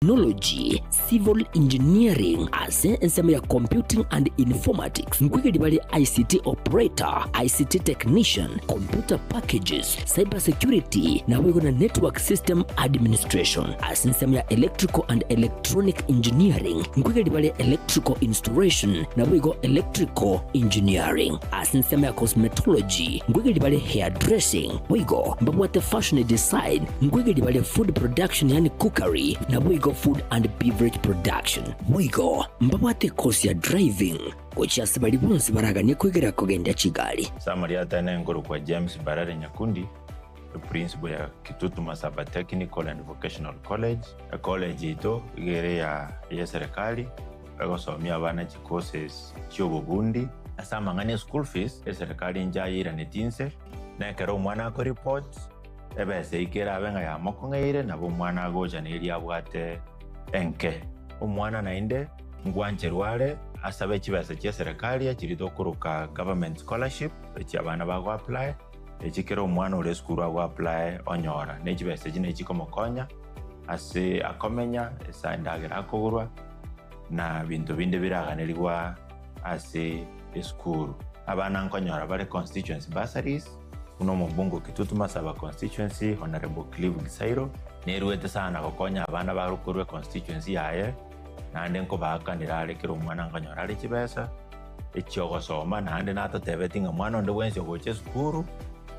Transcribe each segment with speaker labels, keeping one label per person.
Speaker 1: Technology, Civil Engineering ase ensemo ya Computing and Informatics, nkoigeria bare ICT Operator, ICT Technician, Computer Packages, Cyber Security naboigo na Network System Administration. Ase ensemo ya Electrical and Electronic Engineering, nkoigeria bare Electrical Installation naboigo Electrical Engineering. Ase ensemo ya Cosmetology, nkoigeria bare Hairdressing, boigo mbabwate Fashion Design, nkoigeria bare Food Production yaani Cookery, naboigo Food and Beverage Production. Boigo mbabwate ekosi ya Driving gochia ase baria bonsi baraganie koigerera kogendia chigari.
Speaker 2: Ase amarieta nkorokwa James Mbarare Nyakundi, eprinciple ya Kitutu Masaba Technical and Vocational College. Ecollege yaito iga ere ya eserekari egosomia abana chicourses chiobobundi. Ase amang'ana eschool fees, eserekari inche ayeiraneti inse, na ekero omwana akoreport, ebesa eyio kerabe ng'a yamokong'eire, nabo omwana agocha na eria abwate enke. Omwana naende ngwancherwa are asabe chibesa chi'eserekari echiria tokoroka government scholarship, echi abana bago apply, echi kera omwana ore esukuru ago apply onyora. Ne chibesa echi nachi chikomokonya ase akomenya, ase endagera akogorwa, na binto binde biraganerigwa ase esukuru. Abana nkonyora bare constituency bursaries, buna omobunge o Kitutu Masaba constituency Honourable Clive Gisairo, neruete sana gokonya abana bare korwa econstituency yaye, naende nkobaakanera are kera omwana nkonyora are chibesa echiogosoma, naende natotebetie ng'a mwana onde bwensi ogocha esukuru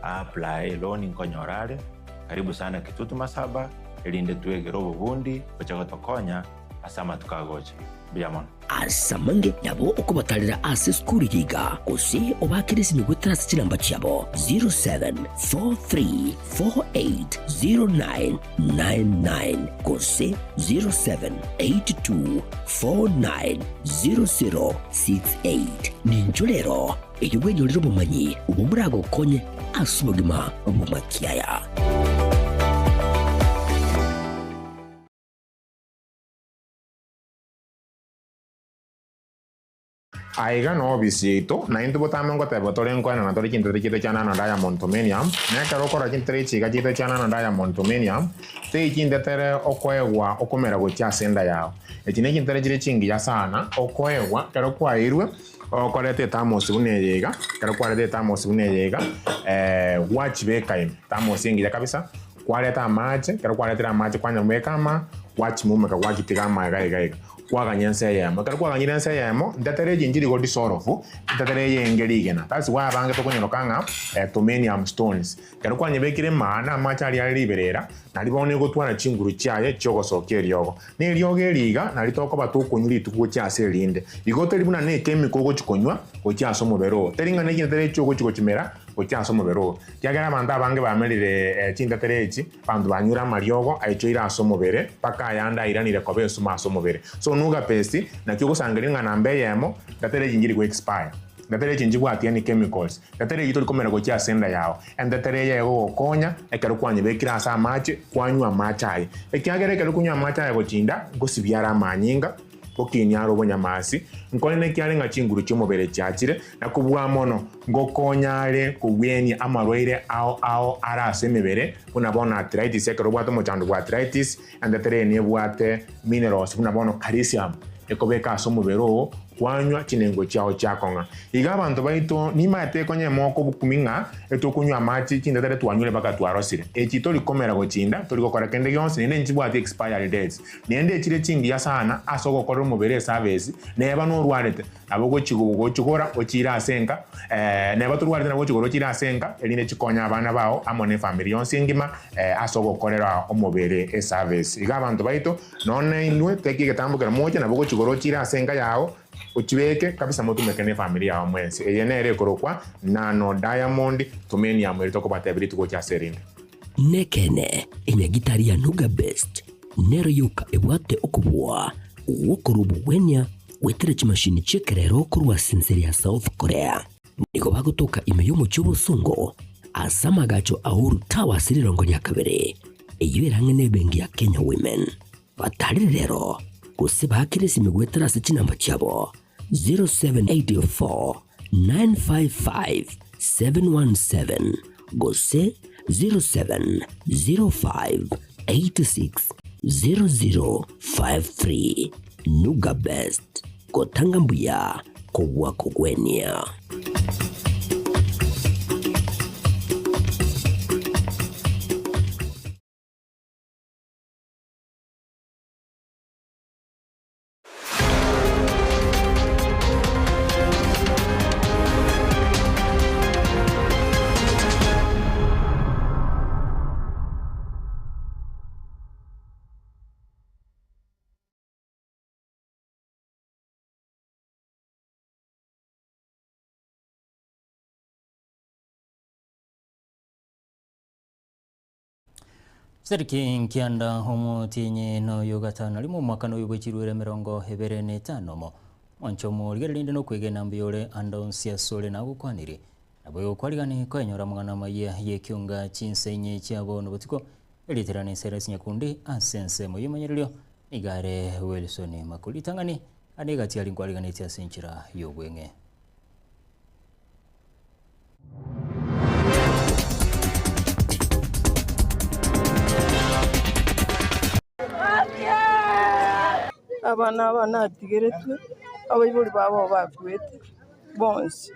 Speaker 2: a-apply eloan nkonyora are, karibu sana Kitutu Masaba, erinde twegere obobundi boche gotokonya ase amatuko agocha. Mbuya mono.
Speaker 1: Ase amange nabo okobatarera ase esukuru eye iga, gose obaakere esimi goetera ase chinamba chiabo 0743480999 gose 0782490068. Ninchwo rero erio bwenyorere obomanyi obwo boragokonye ase obogima bw'amakiaya.
Speaker 3: Aiga nobisi yaito, na intwe botambe ngoteba tore nkoenana tore chintere chiaito chia Nano Diamond Tomenium, na ekero okorora chintere echi iga chiaito chia Nano Diamond Tomenium, tei chintetere okoegwa okomera gochia ase enda yao. Echi ne chintere chire chingiya sana okoegwa ekero kwaeirwe okoreta etamosi buna eye iga, ekero kwareta etamosi buna eye iga, gwachibeka ime, etamosi engiya kabisa, Kwareta amache, ekero kwaretire amache kwanyamobeka ama, gwachimumeka gwachitiga ama iga iga iga, kwaganya ense eyemo. Ekero kwaganyire ense eyemo, ntetere echi nchiri go dissolve, ntetere eyenge rigena. That's why abange tokonyoroka ng'a tomenium stones. Ekero kwanyebekire maa na amache aria are riberera, nari bono egotwara chinguru chiaye chiogosokia eriogo. Na eriogo eri iga nari tokoba tokonywa rituko gochia ase erinde. Igo teri buna ne echemical ogochi konywa gochia ase omobere oo. Teri ng'a ne chintetere echi ogochi gochimera gochia ase omobere oo. Ekiagera abanto abange bamerire chintetere echi, abanto banyure amariogo aichoire ase omobere, mpaka ayande airanire koba esumo ase omobere. So nuga pesi, naki ogosangereria ng'a namba eyemo, ntetere echi nchiri go expire, ntetere echi nchibwati any chemicals, ntetere eyio tori komera gochia ase enda yao, entetere eye egogokonya ekero kwanyebekire ase amache, kwanywa amache aye. Ekiagera ekero okonywa amache aya gochia inda, ngosibia are amanyinga, Gokinia are obonyamasi, nkonene kiare ng'a chinguru chi'omobere chiachire, na kobua mono, ngokonya are kogwenia amarwaire ao ao are ase emebere, buna bono arthritis, ekero obwate omochando bwa arthritis, entetere eye nebwate minerals buna bono calcium, ekobeka ase omobere oo, kwanywa chinengo chiao chiakong'a. Iga abanto baito nimaete konya emoko obokumi ng'a etokonywa amache chintetere twanywire mpaka twarosire. Echi tori komera gochinda, tori gokora kende gionsi, naende nchibwati expiry dates. Naende echire chingiya sana ase ogokorera omobere esavesi, neba norwarete, nabo ogochigora ochiire ase enka, neba torwarete nabo ogochigora ochiire ase enka, erinde chikonye abana bao amo nefamiri yonsi engima ase ogokorera omobere esavesi. Iga abanto baito, nonya nainwe teki egetambo kera moche, nabo ogochigora ochiire ase enka yao, ochibeke kabisa motumeke nefamiri yao mwensi. Eye nere ekorokwa Nano Diamond Tumenium eri tokobatebia rituko gochia ase erinde.
Speaker 1: Nekeene, enyagitari ya Nuga Best nero yoka ebwate okobua gw'okorua obogwenia goetera chimashini chi'ekerero korwa ase ense ya South Korea. Nigo bagotoka ime y'omochie obosongo ase amagacho a Uhuru Towers rirongo ria kabere, eyio ere ang'e n'ebenki ya Kenya Women. Batarire rero gose baakere esimi goetera ase chinamba chiabo 0784 955 717 gose 0705 86. 0053 Nuga Best, gotanga mbuya kobua kogwenia.
Speaker 4: Chitariki nkianda omotienyi noyo gatano rimo omwaka noyo bwe chiruere emerongo ebere na etano omo mwancho omorigereria rinde nokwegena mbuya ore ande onsi asore nagokwanire nabo egokwarigani koenyora amang'ana amaya y'ekionga chinsa inye chia bono botuko eriterane Cyrus Nyakundi ase ensemo y'omonyererio nigo are Wilson Makori ritang'ani ande egati aria nkwariganetie ase enchera y'obweng'e.
Speaker 5: Abana aba natigeretwe, abaibori babo bakwete bonsi.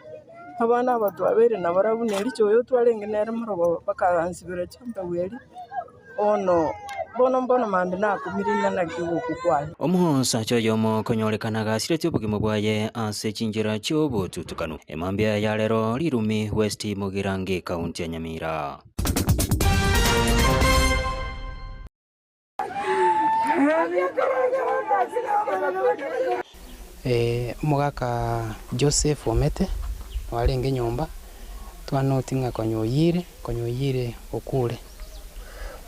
Speaker 5: Abana aba twabeire nabarabwo na ericha oyo twarenge nere moroboro bakansibera chimbegu eria, bono bono mbono mambia nakumire ng'a naki ogokwa kwaye.
Speaker 4: Omosacha oyomo okonyorekana agasiretie obogima bwaye ase chinchera chi'obotutukanu. Emambia ya rero Rirumi West Mugirango Ekaunti ya Nyamira.
Speaker 6: Omogaka Joseph Omete oarenge nyomba, twanoti ng'a konya oyire, konya oyire okure.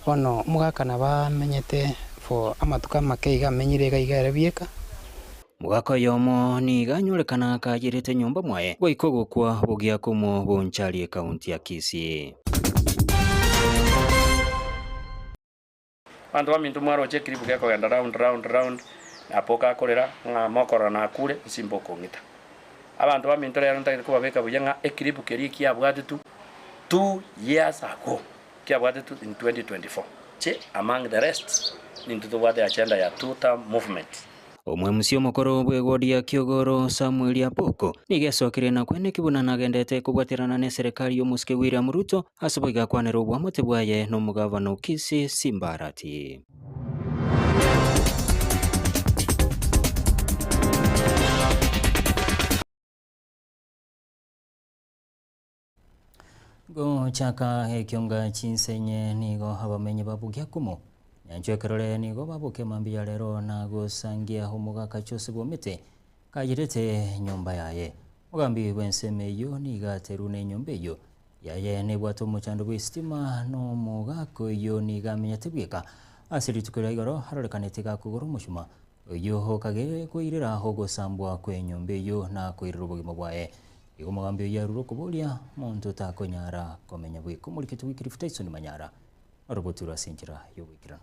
Speaker 6: Bono omogaka nabo amenyete for amatuko amake iga amenyire iga iga ere bieka.
Speaker 4: Omogaka oyomo nigo anyorekana akayerete nyomba mwaye goika ogokwa bogia komo Bonchari ekaunti ya Kisii.
Speaker 7: Abanto baminto mwaroche ekiribu gekogenda round round round, na apoka akorera ng'a mokorora nakure nsimba okong'ita. Abanto baminto rero ntagete kobabeka buya ng'a ekiribu keria ekiabwatetwe 2 years ago, kiabwatetwe in 2024. Che among the rest nintwe tobwate agenda ya two term movement.
Speaker 4: Omwemusi omokoro bw'egodi ya Kiogoro Samuel Apoko nigo esokire na kweneki buna nagendete kobwaterana n'eserekari y'omosike William Ruto ase boigo akwanera obwamate bwaye n'omogavana o Kisii Simba Arati. Gochaka ekionga chinsenye nigo abamenyi babugia kumo nyanchwa ekerore nigo babokia mambia rero na gosangia omogaka Joseph Omete kayerete nyomba yaye. Omogambi bw'ensemo eyio nigo aterwe na enyomba eyio yaye nebwate omochando bwa estima na omogaka oyio nigo amenyete bweka ase rituko ria igoro arorekanete gakogora omochuma oyio okagere koirera ogosambwa kwa enyomba eyio na koirera obogima bwaye. Igo omogambi oyio arure okoboria omonto otakonyara komenya bweka omoriketi Wycliffe Tyson Manyara orobotirwe ase enchera y'oboikeranu.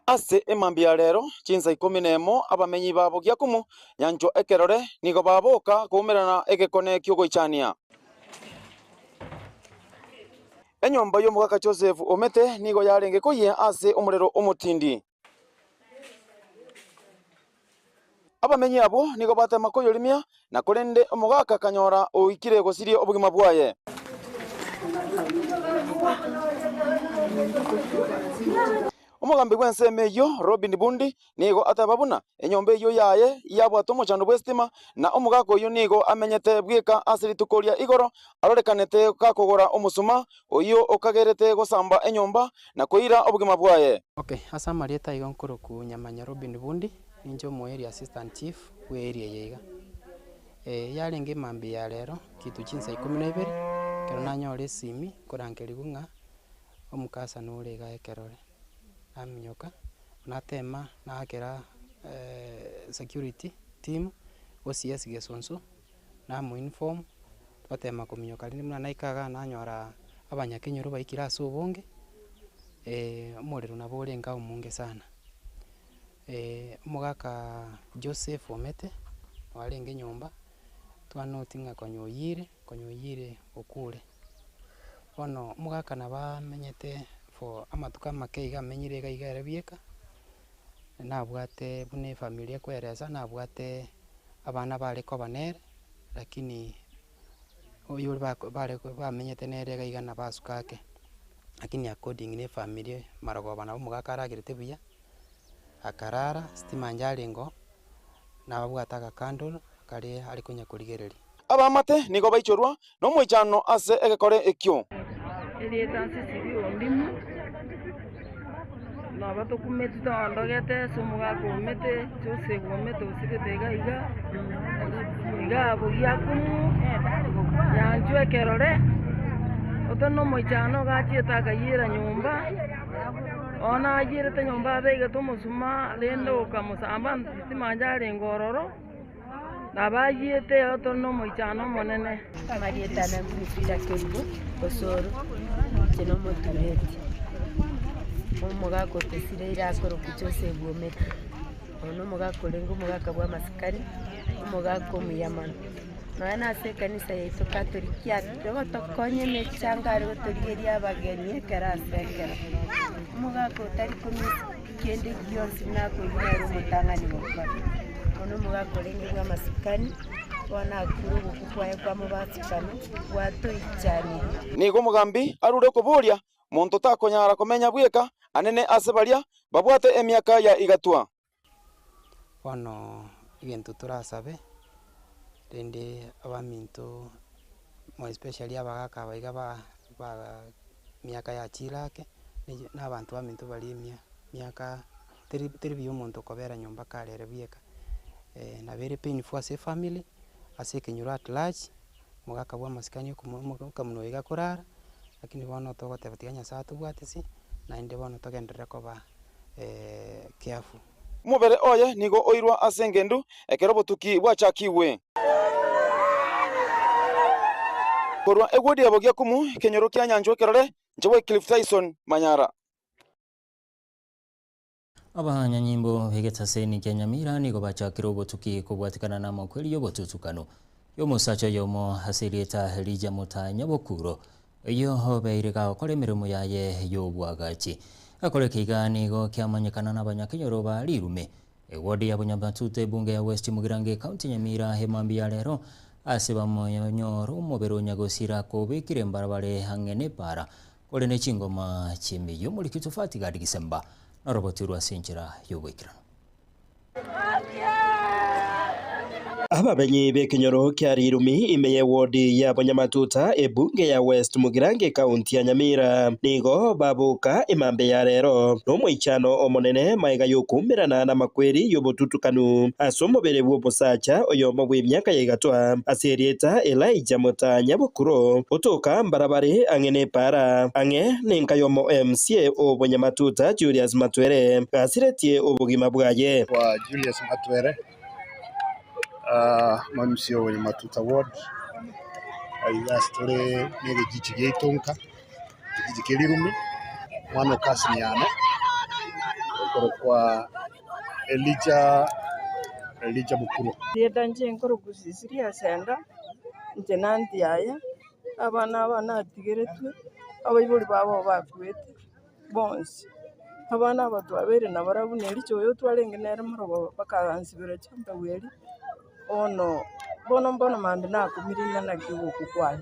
Speaker 8: Ase emambia ya rero, chinsa ikomi nemo, abamenyi ba Bogiakumu, nyanchwa ekerore, nigo baboka koumerana egekone ki'ogoichania. Enyomba y'omogaka Joseph Omete nigo yarenge koyia ase omorero omotindi. Abamenyi abwo nigo batema koyorimia, na korende omogaka akanyora oikire gosiria obogima bwaye. Omogambi bw'ensemo eyio, Robin Bundi, nigo ateba buna enyomba eyio yaye yabwate omochando bw'esitima, na omogaka oyio nigo amenyete bweka ase rituko ria igoro arorekanete gakogora omosuma oyio okagerete gosamba enyomba na koira obogima bwaye.
Speaker 6: Okay, ase amarieta igo nkorokwa Nyamanya Robin Bundi, ninche omo area assistant chief bwe area eye iga. Yarenge emambia ya rero kitu chinsa ikomi na ibere, ekero nanyora esimi nkorangerigwa ng'a omokasa nore iga ekerore. Naminyoka, natema naakera security team, OCS Gesonso, namoinform, twatema kominyoka rinde buna naika igaa nanyora abanyakenyoro baikire ase obonge, omorero nabo orenge omonge sana. Omogaka Joseph Omete oarenge nyomba, twanoti ng'a konya oyire, konya oyire okure. Bono omogaka nabo amenyete for amatuko amake iga amenyire iga iga ere bieka, nabwate buna efamiri ekoeresa, nabwate abana bare koba nere, lakini oyore bako bare bamenyete nere iga iga nabo asuka ake, lakini according na efamiri marogoba nabo omogaka aragerete buya, akarara, stima njarenge oo, nababwate agacandle kare are konya korigereria.
Speaker 8: Abaamate nigo baichorwa nomoichano ase egekore ekio.
Speaker 5: Erieta Cecily Ondimu, nabo tokumeti toondogete ase omogaka omete, Joseph omete osirete iga iga, iga abwo giakumu, nyanchwa ekerore, oto nomoichano iga achiete akayiera nyomba. Bono ayierete nyomba abegete omosuma, rende okamosamba timancha arenge ororo, nabo ayiete otore nomoichano omonene.
Speaker 9: Amarieta ane Winfrida Kerubo Osoro, inche nomotureti, omogaka otosireire akorokwa Joseph Omete, oyo nomogaka orenge omogaka bw'amasikani, omogaka omuya mono. Nonya nase ekanisa yaito Katoliki agotokonya emechango are gotorigeria abageni ekero ase ekero. Omogaka otari komisa kende gionsi buna akoigwa nere omotang'ani gokora. Bono omogaka orenge bwa amasikani, bono akure ogokwa kwaye kwamobasikano gwatoichanirie.
Speaker 8: Nigo omogambi arure okoboria, Monto takonyara komenya bweka anene ase baria babwate emiaka ya igatwa.
Speaker 6: Bono egento torasabe, rende abaminto more especially abagaka aba iga ba ba miaka yachire ake, na abanto baminto baria emia miaka teri teri buya omonto kobera nyomba kare ere bweka, nabo ere painful ase efamily, ase ekenyoro at large, omogaka bwa amasikani okomo okamuna oyo iga akorara, lakini bono togoteba tiga Nyasaye atobwatisi, naende bono togenderere koba careful.
Speaker 8: Omobere oye nigo oirwa ase engendu ekero obotuki bwachakigwe. Korwa egwodi ya Bogiakumu, ekenyoro kia Nyanchwa ekerore, inche Wycliffe Tyson, Manyara.
Speaker 4: Abanyanyimbo b'egetaseni kia Nyamira nigo bachakire obotuki kobwatikana namakweri y'obotutukano y'omosacha oyomo ase erieta Elijah Mutanya Bokuro Oyio obeire gagokora emeremo yaye y'obwagachi. Ekoreka iga nigo kiamanyekana n'abanyakenyoro ba Rirume, eward ya Bunyamatuta ebunge ya West Mugirango ecounty Nyamira emambia ya rero ase bamonyora omobere o nyagosira kobekire mbarabare ang'e nepara kore ne chingoma chi'emeyio. Omoriki Tofati Gadi Gisemba norobotirwe ase enchera y'oboikeranu.
Speaker 10: Ababenyi b'ekenyoro kia Rirumi ime y'ewodi ya Bonyamatuta ebunge ya West Mugirango ekaunti ya Nyamira nigo baboka emambia ya rero nomoichano omonene magega y'okoumerana namakweri y'obotutukanu ase omobere bw'omosacha oyomo bw'emiaka ya igatwa ase erieta Elijah Mutanya Bokuro otoka mbarabare ang'e nepaara ang'e nenka y'omo MCA o Bonyamatuta Julius Matwere gasiretie obogima bwaye.
Speaker 11: Kwa Julius Matwere, MCA o Bonyamatuta ward, aiga ase tore negechiji giaito nka, ekechiji kia Rirumi, omwana o cousin yane, okorokwa Elijah, Elijah Bokuro.
Speaker 5: Rieta inche nkorokwa Cecilia Senda, inche na aunty yaye, Abana aba natigeretwe, abaibori babo bakwete bonsi. Abana aba twabeire nabarabwo na ericha oyo twarenge nere moroboro bakansibera chimbegu eria, bono bono mbono mambia nakumire ng'a naki ogokwa kwaye.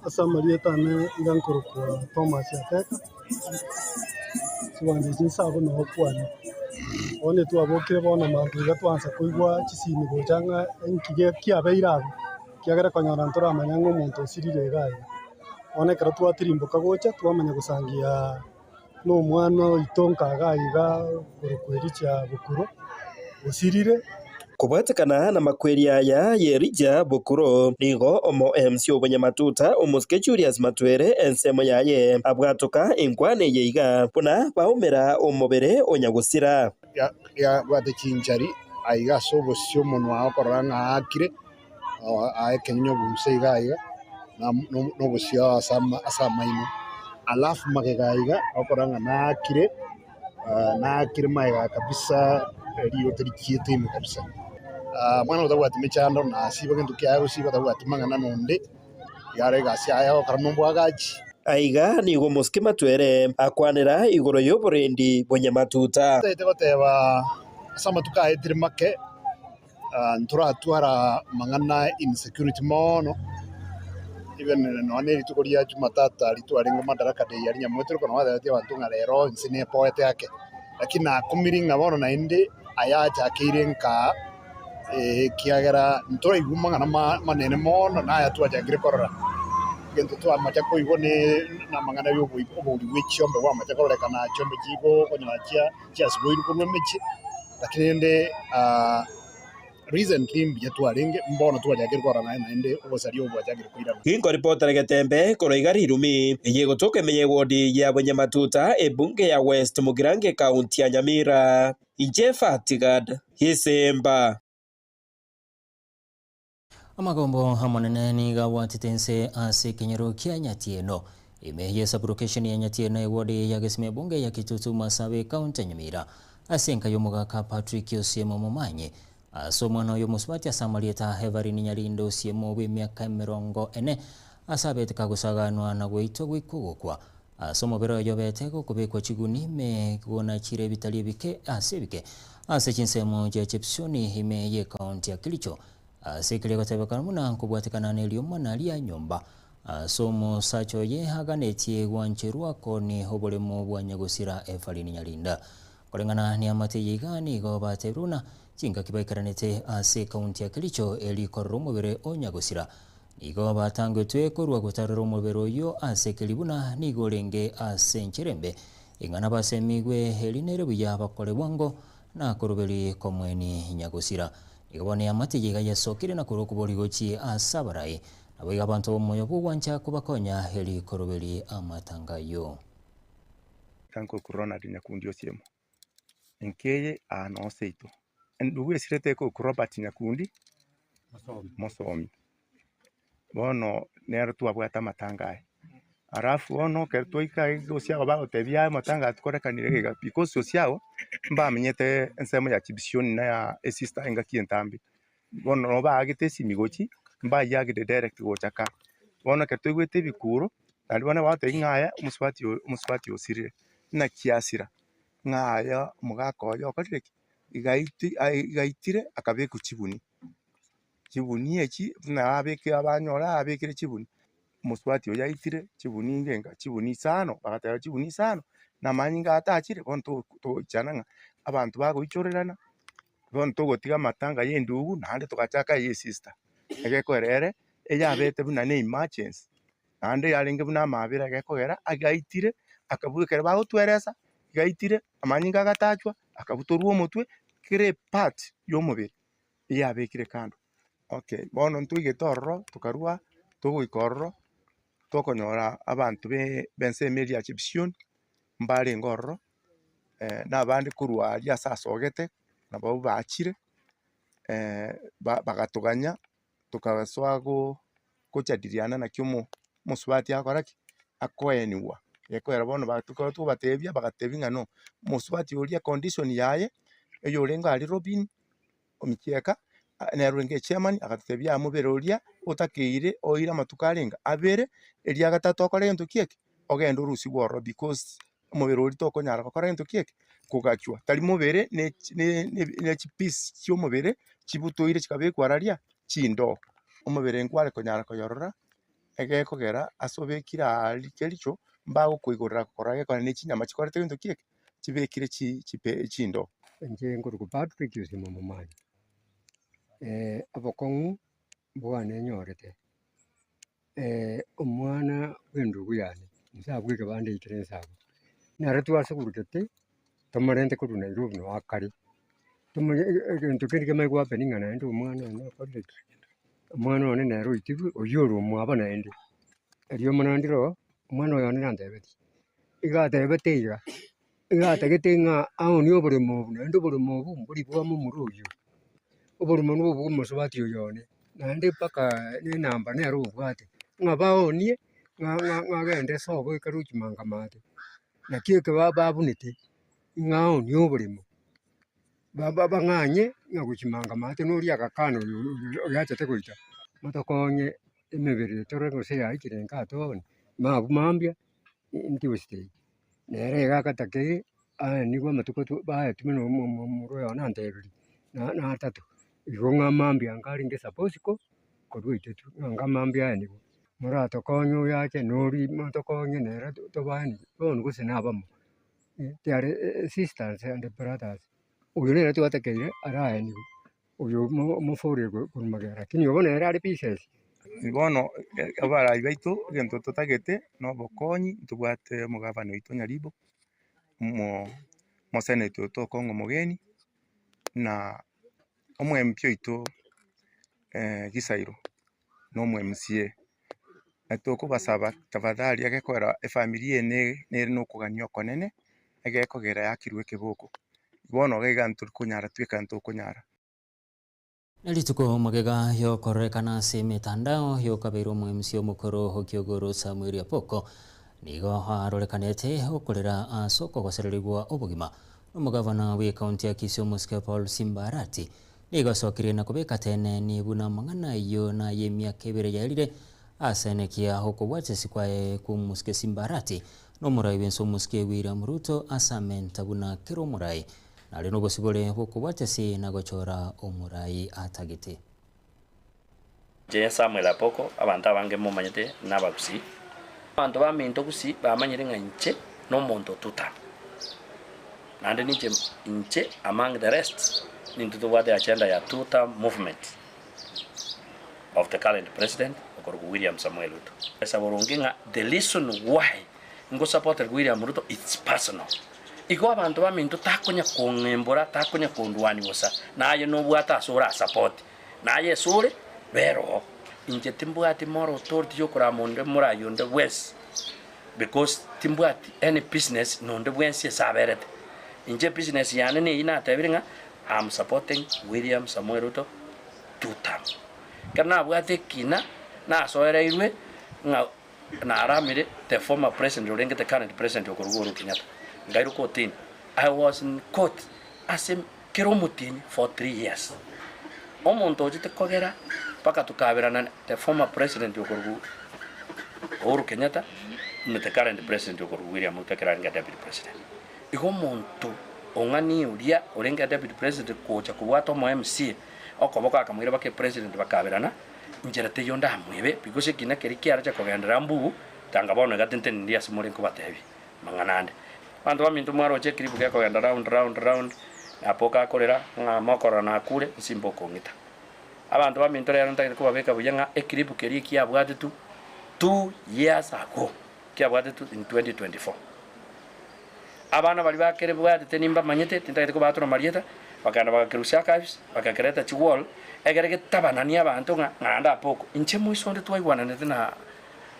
Speaker 12: Ase amarieta ane iga nkorokwa Thomas Ateka, chibande echi nsabe noo kwane. Bono twabokire bono mambia iga twansa koigwa chisimi gocha ng'a enki kiabeire abwo. Ekiagera konyora ntoramanya ng'a omonto osirire iga aiga. Bono ekero twatirimboka gocha, twamanya gosangia nomwana oito nka iga aiga okorokwa Elija Bokuro, osirire.
Speaker 10: Kobwatekana namakweri aya y'Elija Bokuro, nigo omo MC obonyamatuta omosike Julius Matwere ensemo yaye abwatoka enkwana eye iga buna baumera omobere o nyagosira.
Speaker 11: Yabwate chinchari aiga ase obosio omonwa okorora ng'a aakire. Aa ekenyinyi obosa iga iga, na obosio ase amaino, alafu magega aiga okorora ng'a naakire, naakire magega kabisa rirote richiete ime kabisa. Omwana otabwati mechando nasiba gento kiaye gosiba tabwati mang'ana nonde, iga are egasi yaye agokora na obwagachi.
Speaker 10: Aiga nigo omosike Matwere akwanera igoro y'oborendi bw'Nyamatuta.
Speaker 11: Ntagete goteba ase amatuko aetire make, ntoratwara amang'ana insecurity mono, even nonya na erituko ria jumatatu aria twarenge madaraka day aria Nyamweto riko nabo batebetie abanto ng'a rero inse nepoete ake, lakini nakumirie ng'a bono naende aya achakeire nkaa ekiagera ntoraigwa amang'ana amanene mono na aya twachakire korora. Egento twamacha koigwa ne namang'ana ya obouri bwe chiombe bwamacha kororekana chiombe chigokonyora chiasiboirwe korwa emechie, lakini rende recently mbuya twarenge, mbono twachakire korora naende naende obosaria obo bwachakire koirana.
Speaker 10: Ginkoripotera Getembe korwa iga rirumi eye egotoka ime y'ewodi ya Bonyamatuta, ebunge ya West Mugirango ekaunti ya Nyamira. Inche Fatigad Gisemba.
Speaker 4: Amagombo amanene nigo abwatete ense ase ekenyoro kia Nyatieno. Ime ye sublocation ya Nyatieno eward ya Gesima ebunge ya Kitutu Masabe ekaunti ya Nyamira ase enka y'omogaka Patrick Osiemo Momanyi ase omwana oye omosubati ase amarieta Everine Nyarinde Osiemo bw'emiaka emerongo ene ase abete kagosaganwa na goitwa goika ogokwa Ase omobere oye obete gokobekwa chiguni ime gonachire ebitari ebike ase ebike ase chinsemo chia Chepsioni ime y'ekaunti ya Kericho. Ase keria gotebekana buna nkobwatekana neriomana ria nyomba ase omosacha oye aganetie gwancherwa koni oboremo bwa nyagosira Evaline Nyarinda. Koreng'ana neamate eye iga nigo batebire buna chingaki baikaranete ase ekaunti ya Kericho eri korora omobere o nyagosira Nigo batangetwe korwa gotarera omobere oyio ase keri buna nigo orenge ase enchera embe, ing'ana basemigwe eri nere buya bakore bwango na koroberi komweni nyagosira. Nigo bono eamate eye iga yesokire na korwa okobori gochie ase abarai, naboigo abanto b'omoyo bw'ogwancha kobakonya eri koroberi amatanga ayio.
Speaker 13: Nkoku Ronald Nyakundi Osiemo, Enkeye aa noo seito. Endugu esirete ekoku Robert Nyakundi Mosomi. Bono nero twabwate amatanga aya. Alafu bono ekero twaika iga gose aba bagotebia aya amatanga aya tikorekanire iga iga because gose abo mbamenyete ensemo ya Chibisioni na ya esister engaki entambe. Bono nabo baagete esimi gochia, mbayiagete direct gocha ka. Bono ekero toigwete ebikuro, naende bono bagotebia ng'a aya omosubati oyo omosubati osirire, naki asira? Ng'a aya omogaka oye okorire ki? Igaiti igaitire akabekwa chibuni, chibuni echi buna abeke abanyora abekire chibuni, omosubati oyo aitire chibuni ngenga chibuni isano, bagateba chibuni isano, na amanyinga atachire bono togoichana ng'a abanto bagoichorerana. Bono togotiga amatanga ya endugu naende togachaka eye esister, egekoera ere eyabete buna ne emergency, naende yarenge buna amabera egekogera agaitire akabua ekero bagotweresa, gaitire amanyinga agatachwa akabutorwa omotwe kera epart ya omobere eyabekire kando. Okay, bono ntoigete ororo tokarwa togoika ororo tokonyora abanto be bensemo eria ya chipisioni mbarenge ororo. na abande korwa aria ase asogete, nabwo bachire bagatoganya tokasoa gochadiliana naki omosubati agokora ki? Akoeniwa. Gekogera bono ekero tokobatebia bagatebia ng'a no, omosubati oria econdition yaye, oyorenge aria Robin Omichieka, nere orenge echairman, agatotebia mobere oria otakeire oire amatuko arenge abere, eria gatato okore gento ki eke? Ogende orusigwe ororo because omobere oria tokonyara gokora gento ki eke? Kogachwa. Tari mobere ne ne chipiece chi'omobere chibutoire chikabekwa araria chindoo. Omobere nkware konyara koyorora, egekogera ase obekire aaria kericho, mbagokoigorera korora gekogera ne chinyama chikorete gento ki eke? Chibekire chi chipe chindoo.
Speaker 14: Inche nkorokwa Patrick Osimo Momanyi, obokong'u bwane nyorete. Omwana bw'endugu yane, inse abwo ekebanda ekere inse abwo, nere twasugurugete tomorente korwa Nairobi noo akare, tomonye egento kende kemanye gohappen ng'a naende omwana one okorire ki? Omwana one nere oitirwe, oywo ore omwabo naende. Erio mono ndire oo, omwana oyo one nantebetie, iga atebete iga, iga atagete ng'a aonie oboremo obo naende oboremo obo mbori bwa momura oywo, oboremo nobwo bwa omosubati oyo one, naende mpaka na enamba nere obwate, ng'a baonie ng'a ng'a ng'a agende sobo ekero ochimanga maate. Naki eke ba babunete, ng'a aonie oboremo, ba ba bang'anye ng'a gochimanga maate noria agakana oyo oyo achete goita. Motokonye emebere tore gose yaikire nka atooni. Mabwo mambia Tuesday, nere iga agatakeire aenigwe amatuko baetwe na omorwa oyo nantebirie na atato, igo ng'a mambia nkarenge suppose ko korwa oitetwe ng'a nga mambia aenigwe. Moratokonye oyo ache noria motokonye nere tobaenigwe, bono gose nabamo, they are sisters and brothers, oyo nere twatakeire araenigwe. Oyo omoforie korwa magega, lakini obo nere are pieces.
Speaker 13: Bono abarai baito egento totagete na obokonyi ntobwate omogavana oito Nyaribo, omoseneta oito Okong'o Omogeni, na omo MP oito Gisairo na omo MCA. Na tokobasaba tafadhali egekogera efamiri eye nere na okogania okonene, egekogera yakirwe ekeboko. Bono iga iga ntori konyara tweka ntokonyara.
Speaker 4: Na rituko magega y'okororekana ase emetandao y'okabeire omoemisia omokoro o Kiogoro Samuel Apoko nigo arorekanete okorera ase okogosererigwa obogima nomogavana bw'ekaunti ya Kisii omosike Paul Simba Arati nigo asokirie na kobeka teneni buna amang'ana ayio nay'emiaka ebere yaerire asenekia okobwatisi kwaye kw'omosike Simba Arati Nomorai bw'ense omosike William Ruto ase amenta buna kera omorai nare nobosibore bw'okobwatia ase na gochora omorai atagete.
Speaker 7: Inche Samuel Apoko, abanto abange momanyete nabagusii. Abanto baminto gusii bamanyire ng'a inche nomonto otuta. Naende ninche inche among the rest nintwe tobwate agenda ya two term movement. of the current president okorokwa William Samoei Ruto. Ase boronge ng'a the reason why ngosupporter William Ruto it's personal. Igo abanto baminto takonya kong'imbora takonya kondwania bosa naye nobwate ase orasupport naye ase ore bera oo. Inche timbwati moral authority yokorama onde morai onde bwensi because timbwati any business nonde bwensi ase aberete. Inche ebusiness yane neyio natebire ng'a am supporting William Samoei Ruto two term. Ekero nabwate ekina, nasoereirwe ng'a naramire the former president orenge the current president okorwa Uhuru Kenyatta, nkairwa kotini. I was in court ase kera omotienyi for 3 years. Omonto ochete kogera mpaka tokaberana the former president okorwa Uhuru Kenyatta na the current president okorwa William Ruto ekero arenge deputy president. Igo omonto ong'ani oria orenge deputy president gocha kobwata omo MCA okoboko akamoira baka epresident bakaberana, inchera teiyo ndamwebe because ekina keria kiareche kogenderera mbubu, tanga bono iga tinteneniri ase more nkobatebia mang'ana ande. Abanto baminto mwaroche ekiribu gekogenda round round round, napoka akorera ng'a mokorora nakure nsimba okong'ita. Abanto baminto rero ntagete kobabeka buya ng'a ekiribu keria ekiabwatetwe 2 years ago, kiabwatetwe in 2024. Abana baria bakerebwatete nimbamanyete, tintagete kobatora marieta, bakagenda bagakerusia archives, bagakereta chiwall, egere getabananie abanto ng'a ng'anda apoko. Inche moiso onde twaigwananete na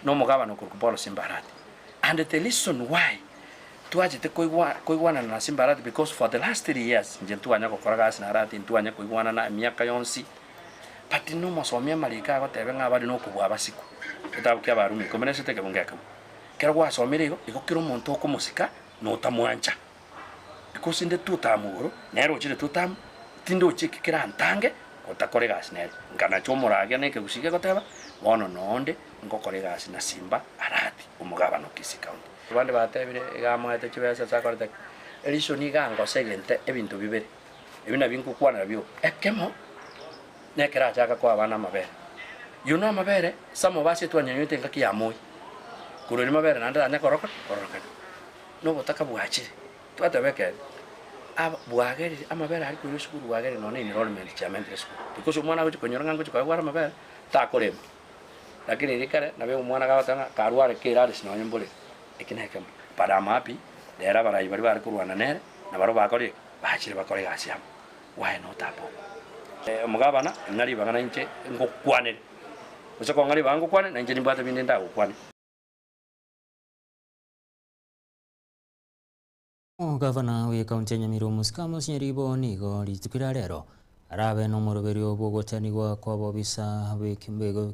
Speaker 7: na omogabana okorokwa Paul Simba Arati. And the reason why twachete koigwa koigwanana na Simba Arati because for the last 3 years inche ntwanya gokora gasi na Arati, ntwanya koigwanana emiaka yonsi, but nomosomia amariko agoteba ng'a abare nokobua abasiku, egetabu kia Abarumi ikomi na isato ekebungo ekemo. Ekero gwasomire igo, igo kera omonto okomosika na otamwancha. Because inde two term igoro, nere ochire two term, tindochi eki kerantange gotakora egasi nere. Nkanacha omoragia na ekegusii gegoteba, bono nonde ngokora egasi na Simba Arati, omogabana o Kisii County. Abande batebire iga amoete chibesa ase akorete ki? Eriso nigo angosegente ebinto bibere, ebi nabio ngokwanera bioka. Ekemo, nekero achaka koa abana amabere. You know amabere, some of us etwanyanywete engaki ya moi, korwa erio mabere naende tanya koroka kororokana. Na obotaka bwachire, twateba ekeene, aba bwagerire amabere aria koirwa esukuru bwagerire nonya na enrollment chiamentire esukuru. Because omwana agochi konyora ng'a ngochi koegwa are amabere, takorema. Lakini riria kare, nabo omwana gagoteba ng'a karware kerarisi nonya mborere, eki na ekemo. But I'm happy, rero abarai baria bare korwana nere, nabarobwo bakorire ki? Bachire bakore egasi amo. Why not Apoko? Omogabana, ng'a ribaga nainche ngokwanere, gose kong'a ribaga ngokwane, nainche nimbwate binde ndagokwane.
Speaker 4: Omogavana bw'ekaunti ya Nyamira Omosike Amos Nyaribo nigo rituko ria rero arabe nomoroberio bw'ogotenigwa kw'abobisa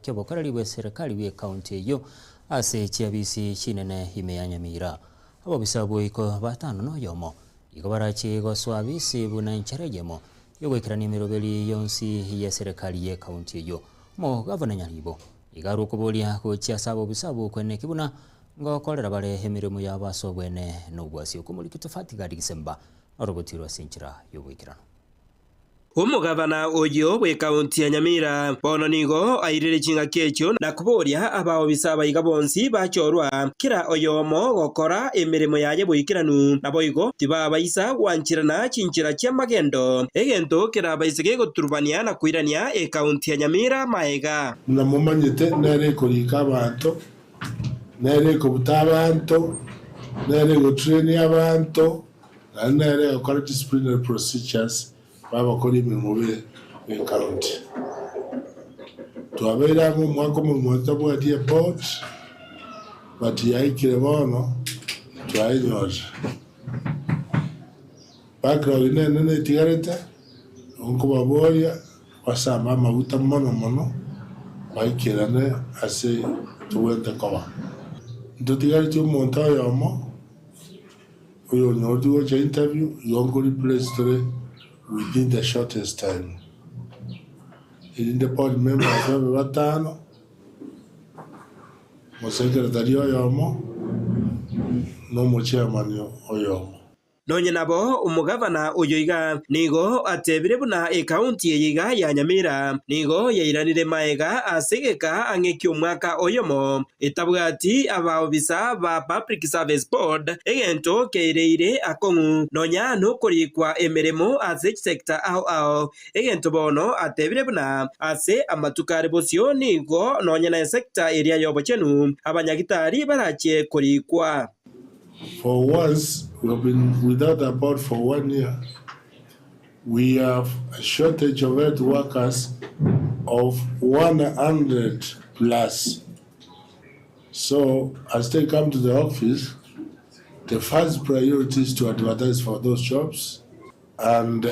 Speaker 4: ki'obokoreri bw'eserekari bw'ekaunti eyio ase chiabisi chinene ime ya Nyamira. Abobisa boiko batano na oyomo nigo barache gosoa abisi buna enchera eyemo y'ogoikerania emeroberi yonsi y'eserekari y'ekaunti eyio. Omogavana Nyaribo. Iga arwe okoboria gochia ase abobisa abwo okweneki buna ngokorera bare emeremo yabo ase obwene na obwasi. Okomoriki Tofati Gadi Gisemba norobotirwe ase enchera y'oboikeranu.
Speaker 10: Omogabana oyio bw'ekaunti ya Nyamira bono nigo airire chingaki echio na koboria abaobisa abaiga bonsi bachorwa, kera oyomo gokora emeremo yaye boikeranu, naboigo tibabaisa gwancherana chinchera chi'amagendo, egento kerabaise gegoturubania na koirania ekaunti ya Nyamira maega.
Speaker 15: Buna momanyete, nere ekorika abanto, nere ekobuta abanto, nere egotrainia abanto, naende nere egokora disciplinary procedures babakora emeremo be ecounty. Twabeire ang'e omwaka omogima totabwati eboard, but yaikire bono twayenyorire. Backlog nenene etigarete, nkobaboria basambe amaguta mono mono baikerane ase tobwenerete koba. Ntotigaretie omonto oyomo oyonyoreti gocha interview, igo nko replace tore within the shortest time. Erinde board members babe batano, omosekretari oyomo, na omochairman oyomo.
Speaker 10: Nonye nabo, omogavana oyo iga nigo atebire buna ekaunti eye iga ya Nyamira nigo yairanire maega ase egeka ang'e ki'omwaka oyomo etabwati abaobisa ba Public Service Board, egento keireire akong'u nonya nokorikwa emeremo ase chisecta ao ao. Egento bono atebire buna ase amatuko are bosio nigo nonya na esecta eria y'obochenu abanyagitari barachie korikwa.
Speaker 15: For once we have been without a board for one year, we have a shortage of health workers of 100 plus. So as they come to the office, the first priority is to advertise for those jobs and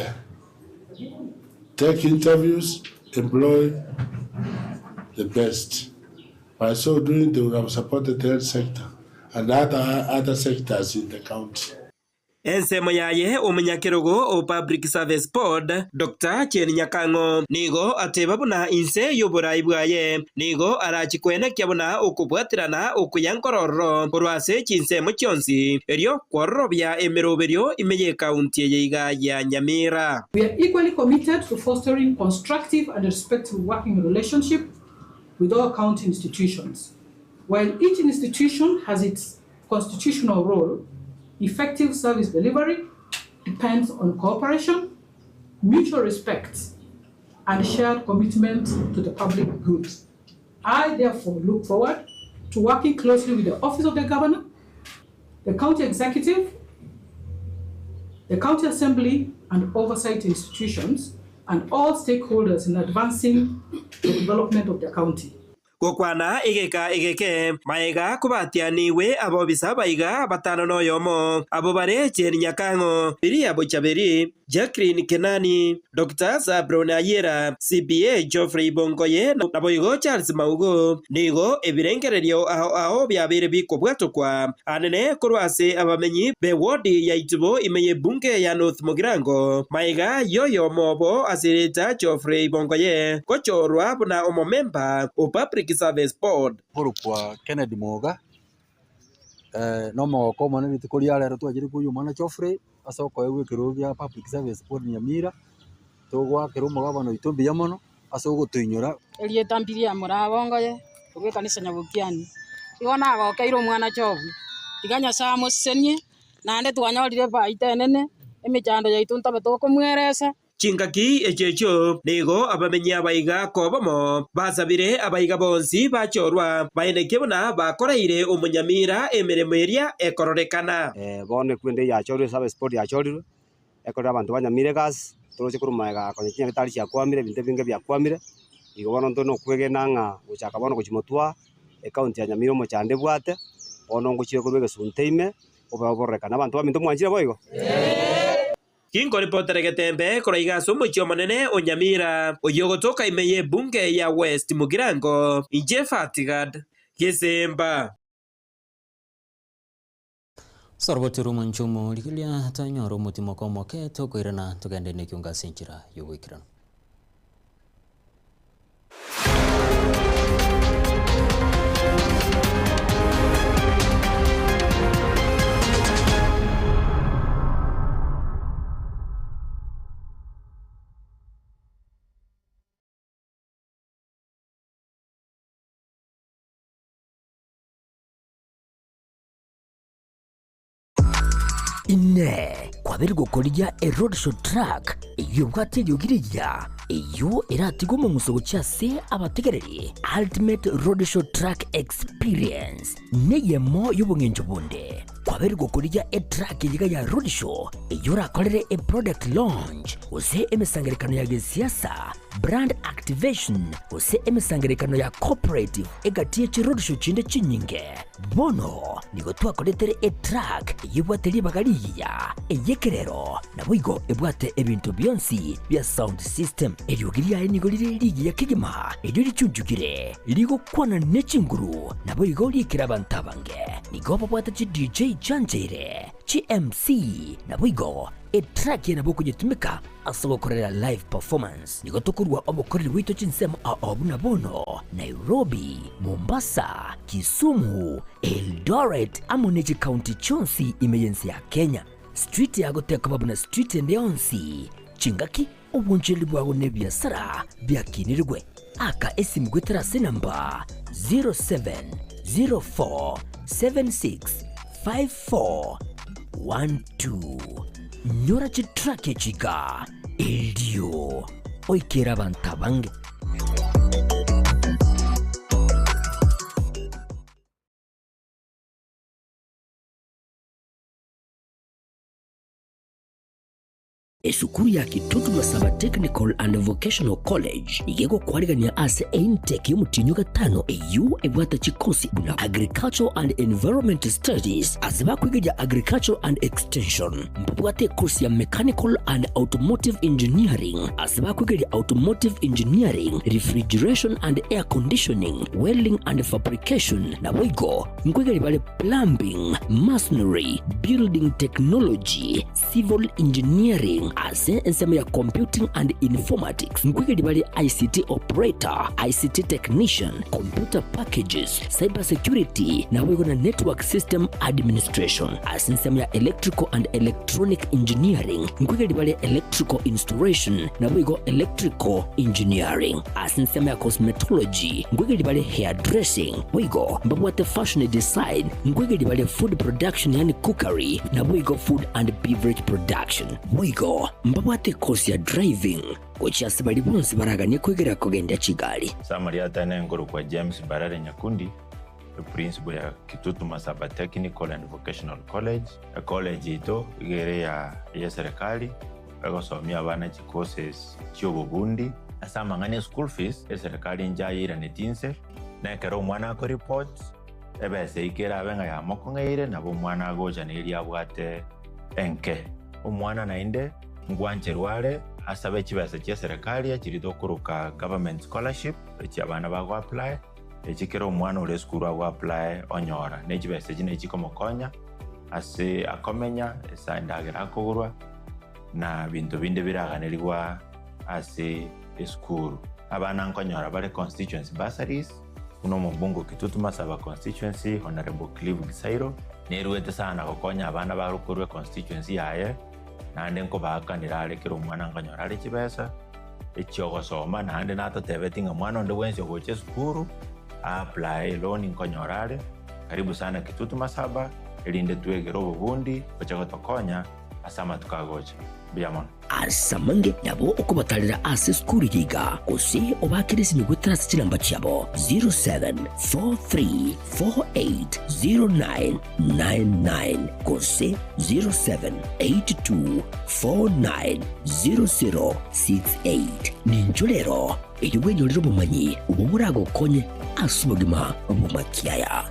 Speaker 15: take interviews, employ the best. By so doing, they would have supported the health sector and other, other sectors in the county.
Speaker 10: Ensemo yaye omonyakerogo o Public Service Board, Doctor Jane Nyakang'o, nigo ateba buna inse y'oborai bwaye nigo arachi koenekia buna okobwaterana okuya nkorororo korwa ase chinsemo chionsi erio kwororobia emeroberio ime y'ekaunti eye iga ya Nyamira.
Speaker 16: We are equally committed to fostering constructive and respectful working relationship with all county institutions. While each institution has its constitutional role, effective service delivery depends on cooperation, mutual respect, and shared commitment to the public good. I therefore look forward to working closely with the Office of the Governor, the County Executive, the County Assembly, and oversight institutions, and all stakeholders in advancing the development of the county.
Speaker 10: Gokwana egeka egeke, maega kobatianigwe abobisa abaiga batano noyomo, abwo bare Jane Nyakang'o, Biria Bochaberi, Jacqueline Kenani, Doctor Zablon Ayiera, CPA Geoffrey Bongoye naboigo Charles Maugo, nigo ebirengererio ao ao biabeire bikobwatokwa anene korwa ase abamenyi be ward ya Itubo ime y'ebunge ya North Mugirango, maega y'oyomo obo ase erieta Geoffrey Bongoye gochorwa buna omomemba o Public Service Board.
Speaker 17: Nkorokwa Kennedy Moga, nomogoko omonene rituko ria rero twachire koyia omwana Geoffrey ase okoegwa ekerogo gia Public Service Board Nyamira, togoakera omogabana oito mbuya mono ase ogotoinyora.
Speaker 18: Erieta mbiria morabongoye korwa ekanisa Nyabokiani. Igo nagokeire omwana Jobu, tiga Nyasae amosesenie, naende twanyorire efaita enene, emechando yaito ntobe tokomweresa.
Speaker 10: Chingaki echio echio nigo abamenyi abaiga kobomo basabire abaiga bonsi bachorwa, baenekie buna bakoreire omonyamira emeremo eria ekororekana.
Speaker 19: Bono ekwende yachorirwe, service board yachorirwe, ekorire abanto banyamire egasi, toroche korwa magega konya chinyagetari chiakwamire, ebinto ebinge biakwamire, igo bono ntore nokwegena ng'a gochaka bono gochia motwe ecounty ya Nyamira omochando ebwate, bono ngochire korwa egesunte ime, obe obororekane. Abanto baminto mwanchire boigo?
Speaker 10: Tinkoripotera getembe korwa iga ase omochie omonene o Nyamira, oyio ogotoka ime y'ebunge ya West Mugirango, inche Fatigad Gesemba.
Speaker 4: Soroboti rw'omonche omo, rigereria tonyore omotimoka omoke, tokoirana togende nekiongo ase enchera y'oboikeranu.
Speaker 1: Inee! Kwabeire gokorigia eroadshow truck eyio ebwate eriogi rigiya, eyio eratige omong'uso gochia ase abategereri? Ultimate Roadshow Truck Experience neyemo y'obong'encho bonde. Kwabeire gokorigia etruck eyiga ya roadshow eyio orakorere eproduct launch gose emesangererekano ya gesiasa, brand activation gose emesangererekano ya cooperative egati ye chiroadshow chinde chinyinge. Bono nigo twakoretere etruck eyio ebwate ribaga rigiya, ey'ekerero, naboigo ebwate ebinto bionsi bia sound system. Eriogi riaye nigo rire rigiya kegima, erio richunchukire, rigokwana ne chinguru, naboigo riikire abanto abange. Nigo babwate chi DJ chiancheire, chi MC, naboigo etrack eye nabo okonyetumeka ase ogokorera live performance. Nigo tokorua obokoreri bwaito chinsemo ao buna bono, Nairobi, Mombasa, Kisumu, Eldoret amo ne chikaunti chionsi ime y'ense ya Kenya. Street yago tekoba buna street ende yonsi. Chingaki, obonchereri bwago na ebiasara biakinirigwe. Aka esimu goetera ase enamba 0704765412. Nyora chitrack echi iga erio oikere abanto abange. Esukuru ya Kitutu Masaba Technical and Vocational College nigo egokwarigania ase eintake y'omotienyi o gatano eyio ebwate chikosi buna Agricultural and Environment Studies ase bakwegeria Agricultural and Extension. Mbabwate ekosi ya Mechanical and Automotive Engineering ase bakwegeria Automotive Engineering, Refrigeration and Air Conditioning, Welding and Fabrication naboigo nkwegeria bare Plumbing, Masonry, Building Technology, Civil Engineering ase ensemo ya Computing and Informatics nkoigeria bare ICT Operator, ICT Technician, Computer Packages, Cyber Security naboigo na Network System Administration. Ase ensemo ya Electrical and Electronic Engineering nkoigeria bare Electrical Installation naboigo Electrical Engineering. Ase ensemo ya Cosmetology nkoigeria bare Hairdressing boigo mbabwate Fashion Design nkoigeria bare Food Production yaani Cookery naboigo Food and Beverage Production. Boigo mbabwate ekosi ya Driving gochia ase baria bonsi baraganie koigera kogendia chigari.
Speaker 2: Summary Atene nkorokwa James Mbarare Nyakundi, eprinciple ya Kitutu Masaba Technical and Vocational College. Ecollege yaito iga ere ya eserikali, egosomia abana chicourses chiobobundi. Ase amang'ana e school fees, eserikali inche ayeiraneti inse, na ekero omwana akoreport, ebesa eyio kerabe ng'a yamokong'eire, nabo omwana agocha na eria abwate enke. Omwana naende ngwancherwa are asabe chibesa chia eserekari echiria tokoroka government scholarship, echi abana bago apply, echi kera omwana ore esukuru ago apply onyora. Ne chibesa echi nachi chikomokonya ase akomenya, ase endagera akogorwa, na binto binde biraganerigwa ase esukuru. Abana nkonyora bare constituency bursaries, buna omobunge o Kitutu Masaba constituency Honourable Clive Gisairo, neruete sana gokonya abana bare korwa econstituency yaye, naende nkobaakanera are kera omwana nkonyora are chibesa echiogosoma, naende natotebeti ng'a mwana onde bwensi ogocha esukuru a-apply eloan nkonyora are. Karibu sana Kitutu Masaba, erinde twegere obobundi boche gotokonya ase amatuko agocha. Mbuya mono.
Speaker 1: Ase amange nabo okobatarera ase esukuru eye iga, gose obaakere esimi goetera ase chinamba chiabo 0743480999 gose 0782490068. Ninchwo rero erio bwenyorere obomanyi obwo boragokonye ase obogima bw'amakiaya.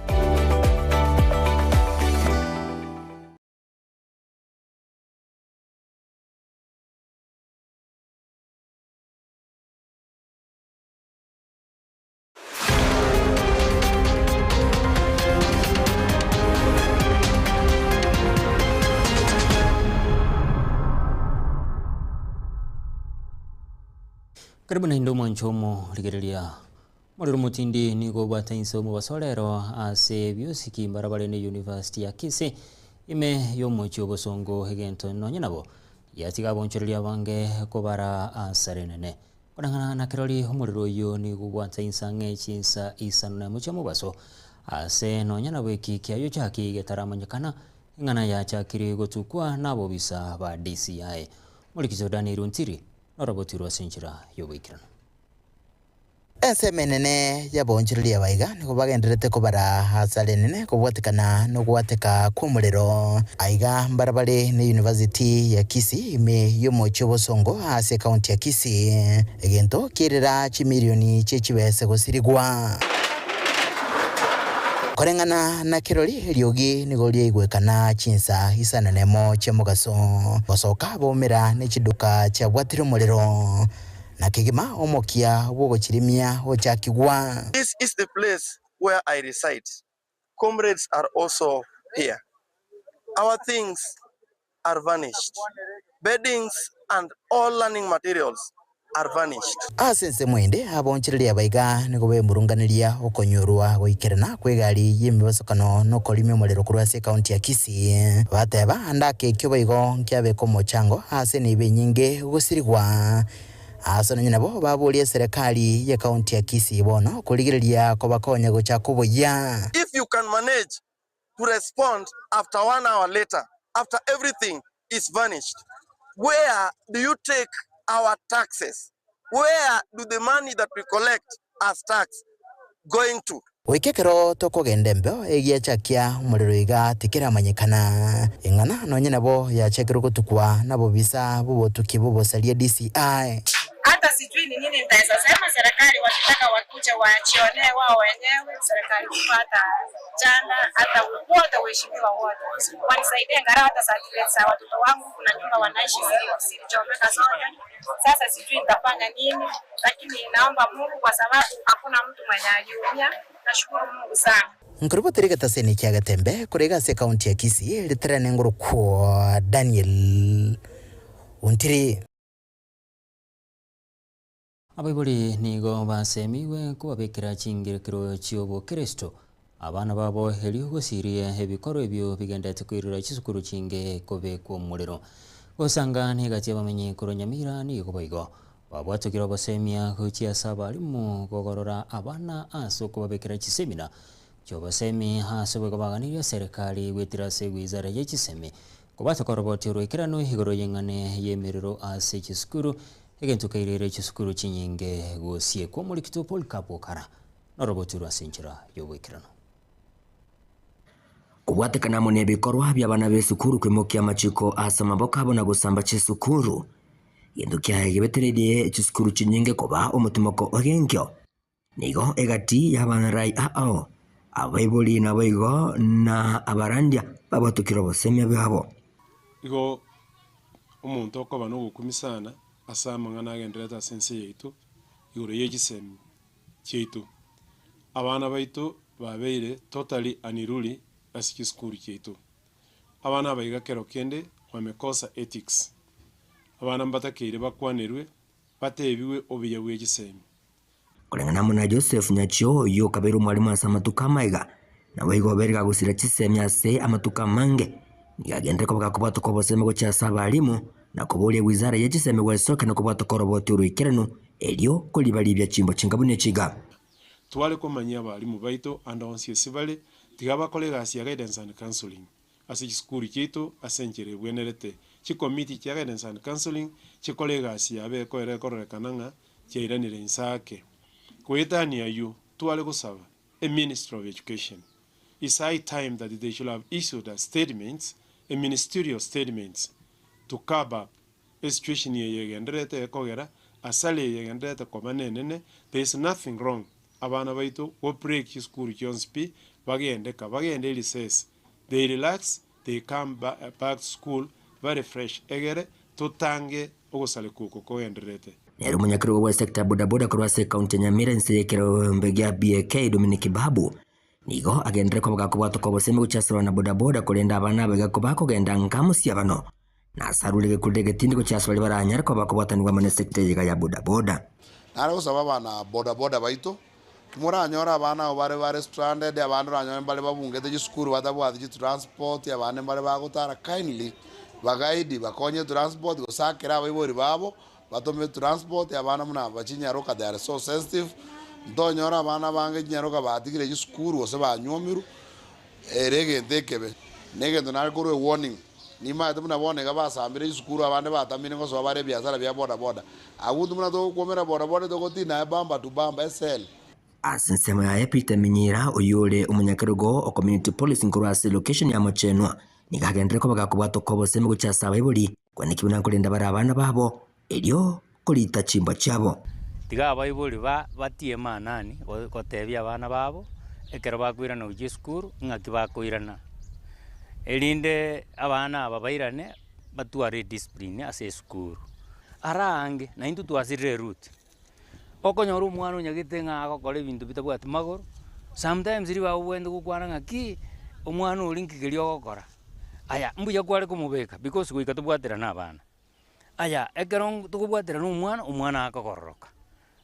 Speaker 4: Karibu naende omwancho omorigereria Morero omotindi nigo obwate inse omobaso rero ase biosiki mbarabare ne University ya Kisii ime y'omochie obosongo egento nonye nabo giatiga abonchoreria abange kobara asare enene. Koreng'ana na kerori omorero oyio nigo obwate inse ang'e chinsa isano na emo chia mobaso ase nonya nabo eki kiayochaki getaramanyekana. Eng'ana yachakire gotukwa nabobisa ba DCI. Omoriki Daniel Ontiri norobotirwe ase enchera y'oboikeranu.
Speaker 20: Ensemo enene y'abaonchoreria abaiga nigo bagendererete kobara hasara enene kobwatekana nogwateka kw'omorero. Aiga mbarabare ne University ya Kisii ime y'omochie obosongo ase ekaunti ya Kisii, egento kierera chimilioni chie chibese gosirigwa. Koreng'ana na kirori, eriogi nigo riaigwekana chinsa isano nemo chia mogaso, gosoka baumera ne chiduka chiabwatire omorero. Na kegima omokia bw'ogochirimia ochakigwa.
Speaker 21: This is the place where I reside. Comrades are also here. Our things are vanished. Beddings and all learning materials are vanished.
Speaker 20: Ase ensemo ende, abaonchoreria abaiga nigo bemurunganeria okonyorwa goikerana kw'egari y'emebasokano na okorimia omorero korwa ase ekaunti ya Kisii. Bateba ande ake ekio boigo nkiabeka omochango ase enibo enyinge gosirigwa. Ase nonye nabo baborie eserekari y'ekaunti ya Kisii bono korigereria kobakonya gochaka oboyia.
Speaker 21: If you can manage to respond after one hour later after everything is vanished, where do you take our taxes? Where do the money that we collect as tax going to?
Speaker 20: Goika ekero tokogenda embeo egiachakia omorero iga tikeramanyekana. Eng'ana nonye nabo yachakirwe gotukwa nabobisa b'obotuki bw'obosaria DCI.
Speaker 22: Hata sijui ni nini nitaeza sema, serikali wakitaka wakuje wajionee wao wenyewe, serikali kuu hata jana, hata wote waheshimiwa wote wanisaidie angalau hata certificates za watoto wangu, kuna nyumba wanaishi zilichomeka zote. Sasa sijui nitafanya nini, lakini naomba Mungu kwa sababu hakuna mtu mwenye aliumia. Nashukuru Mungu sana.
Speaker 20: Nkorobotera egetaseni kia Getembe korwa iga ase ekaunti ya Kisii, riterane ngorokwo Daniel Ontiri.
Speaker 4: Abaibori nigo basemigwe kobabekera chingerekero chi'obokeresito abana babo erio gosiria ebikoro ebio bigendete koirora chisukuru chinge kobekwa omorero. Gosanga negati abamenyi korwa Nyamira nigo boigo babwatokire obosemia gochia ase abarimu kogorora abana ase okobabekera chisemina chiobosemi ase boigo baganirie serikali gwetera ase wizara ya chisemi kobwata koroboti orwekerano igoro y'eng'ane y'emerero ase chisukuru egento kairere chisukuru chinyinge gosiekwa omorikito Polycarp Okara noroboti rwa ase enchera y'oboikeranu.
Speaker 1: Kobwatekana amo nebikorwa bi'abana b'esukuru koimokia amachiko ase amaboko abo na gosamba chisukuru, gento kiaye gebetereirie chisukuru chinyinge koba omotimoko ogenkio. Nigo egati y'abarai ao, abaibori naboigo na abarandia babwatokire obosemia bwabo.
Speaker 23: Igo omonto okoba na ogokumia sana ase amang'ana agendererete ase ense yaito, igoro ye chisemi chiaito. Abana baito babeire totally unruly ase chisukuru chiaito. Abana aba iga kero kende wamekosa ethics. Abana mbatakeire bakwanerwe, batebiwe obuya bwe chisemi.
Speaker 1: Koreng'ana amo na Joseph Nyachio oyio okabeire omwalimu ase amatuko amaiga, naboigo obeire gagosira chisemi ase amatuko amange, nigo agenderere koba gakobwatoka obosemi gochia ase abalimu, na koboria wizara ye chisemi gwesokia na kobwatoka oroboti oroikeranu, erio koribaribia chimbo chinga buna echiga.
Speaker 23: Tware komanyia abalimu baito ande onsi ase bare, tiga bakore egasi ya guidance and counseling ase chisukuru chiaito ase enchera ebwenerete. Chikomiti chia guidance and counseling chikore egasi yabo ekoera ekororekana ng'a chiairanire inse ake. Goetania ayio, tware gosaba e Ministry of Education, it's high time that they should have issued a statements, a ministerial statements to curb up e situation eye egendererete ekogera asara eye egendererete koba nenene, there is nothing wrong abana baito go break chisukuru chionsi pi bagende ka bagende recess they relax they come back to school very fresh egere totange ogosareka oko kogendererete.
Speaker 1: Nere omonyakerogo bwa sector ya bodaboda korwa ase ekaunti ya Nyamira inse y'ekerombe gia BAK Dominic Babu nigo agenderere koba gakobwatoka obosemi gochia ase abana bodaboda korende abana aba iga kobakogenda nka mosiabano na ase arure egekureri egetindi gochia ase baria baranyare koba bakobwatanigwa amo ne sector eye iga ya bodaboda.
Speaker 24: Nare gosaba abana bodaboda baito, timoranyore abana abo bare bare stranded, abande oranyore mbare babungete chisukuru batabwati chitransport, abande mbare bagotara, kindly bagaidi bakonye etransport gose akere abaibori babo batome etransport abana buna aba chinyaroka they are so sensitive, ntonyore abana bange chinyaroka batigire chisukuru gose banywomirwe, ere egento ekebe. Na egento nare korwa ewarning, nimaete buna bono iga basambire chisukuru abande batamire ngosoa bare ebiasara bia boda boda. Abwo intwe buna togokwomera boda boda togotinda aye bumper to bumper esele.
Speaker 1: Ase ensemo yaye Peter Minyira oyio ore omonyakerogo o community policing korwa ase location ya Mochenwa nigo agenderere koba gakobwata okobosemi gochia ase abaibori kweneki buna nkorenda bare abana babo erio korita chimbwa chiabo.
Speaker 3: Tiga abaibori ba batie maanani gotebia abana babo, ekero bakoirana gochia esukuru, ng'aki bakoirana, erinde abana aba bairane batware ediscipline ase esukuru. Ara aange, naintwe twasirire eroute, okonyora omwana onyagete ng'a agokora ebinto bitabwati magoro, sometimes ribaga obwenerete gokwana ng'aki, omwana oria nki keria ogokora, aya mbuya kware komobeka because goika tobwaterane abana. Aya, ekero tokobwaterana omwana, omwana akogororoka,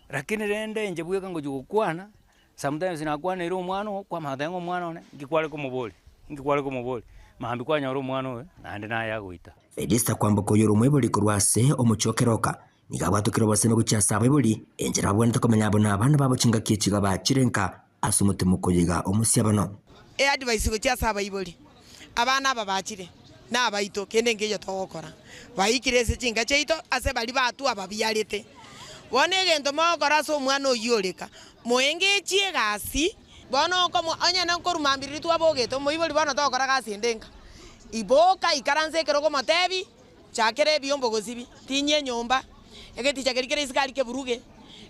Speaker 3: rakini rende inche bweka ngochia gokwana, sometimes nakwaneire omwana oo, kwamanya goteba ng'a omwana one, nki kware komoboria, nki kware komoboria, mambia kwanyora omwana oyo, naende naye agoita.
Speaker 1: Felista kwamboka oyore omoibori korwa ase omochie o Keroka, nigo abwatokire obosemi gochia ase abaibori, enchera babwenerete komenya abo na abana babo chingaki echi iga bachire nka ase omotima okoyiga omosiabano.
Speaker 6: Eadvice gochia ase abaibori, Abana aba bachire nabaito, kende nkeiyo togokora. Baikire ase chinka chiaito ase baria batwa ababiarete. Bono egento mogokora ase omwana oyio oreka, moengechie egasi. Bono okomwa, onye nkorwa mambia riria twabogete, omoibori bono togokora gasi ende nka. Iboka, ikaransa ekero okomotebi, chakera ebiombo gosibi, tinyia enyomba, egeticha keria kere isiko aria keburuge,